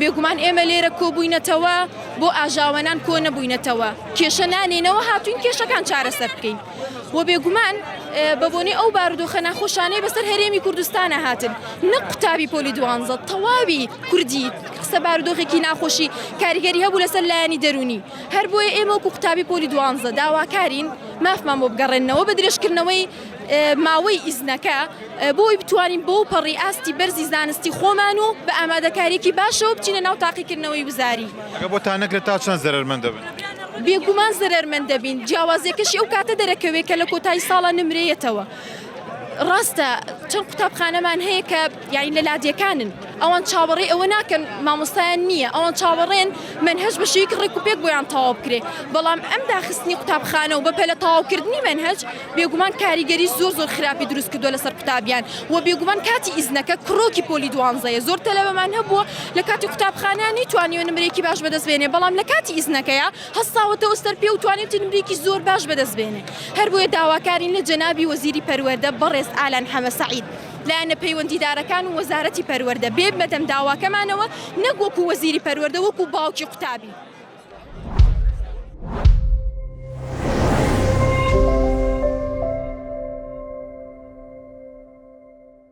بێگومان ئێمە لێرە کۆبووینەتەوە بۆ ئاژاوەنان کۆ نەبووینەتەوە، کێشە نانێینەوە هاتووین کێشەکان چارەسەر بکەین و بێگومان بە بۆنەی ئەو بارودۆخە ناخۆشانەی بەسەر هەرێمی کوردستانە هاتن نەک قوتابی پۆلی دوانزە تەواوی کوردی خستە بارودۆخێکی ناخۆشی کاریگەری هەبوو لەسەر لایەنی دەروونی هەر بۆیە ئێمە وەکو قوتابی پۆلی دوانزە داواکارین مافمان بۆ بگەڕێننەوە بە درێژکردنەوەی ماوەی ئیزنەکە بۆ ئەوەی بتوانین بەو پەڕی ئاستی بەرزی زانستی خۆمان و بە ئامادەکارییەکی باشەوە بچینە ناو تاقیکردنەوەی وزاری. ئەگەر بۆتان نەکرێت تا چەند زەرەرمەند دەبن؟ بێگومان زەرەرمەند دەبین، جیاوازیەکەشی ئەو کاتە دەرەکەوێت کە لە کۆتایی ساڵا نمرەیەتەوە. ڕاستە چەند قوتابخانەمان هەیە کە یانی لە لادێکانن ئەوان چاوەڕێی ئەوە ناکەن مامۆستایان نییە ئەوان چاوەڕێن مەنهەج بە شێوەیەکی ڕێک و پێک بۆیان تەواو بکرێ بەڵام ئەم داخستنی قوتابخانە و بەپەلە تەواوکردنی مەنهەج بێگومان کاریگەری زۆر زۆر خراپی دروست کردووە لەسەر قوتابیان و بێگومان کاتی ئیزنەکە کرۆکی پۆلی دوانزەیە زۆر تەلەبەمان هەبووە لە کاتی قوتابخانە نەیتوانیوە نمرەیەکی باش بەدەست بێنێ بەڵام لە کاتی ئیزنەکەیا هەستاوەتەوە سەر پێ و توانیوتی نمرەیەکی زۆر باش بەدەست بێنێ هەر بۆیە داواکارین لە جەنابی وەزیری پەروەردە بەڕێز ئالان حەمە سەعید لایەنە پەیوەندیدارەکان و وەزارەتی پەروەردە بێ بەدەم داواکەمانەوە نەک وەکو وەزیری پەروەردە وەکو باوکی قوتابی.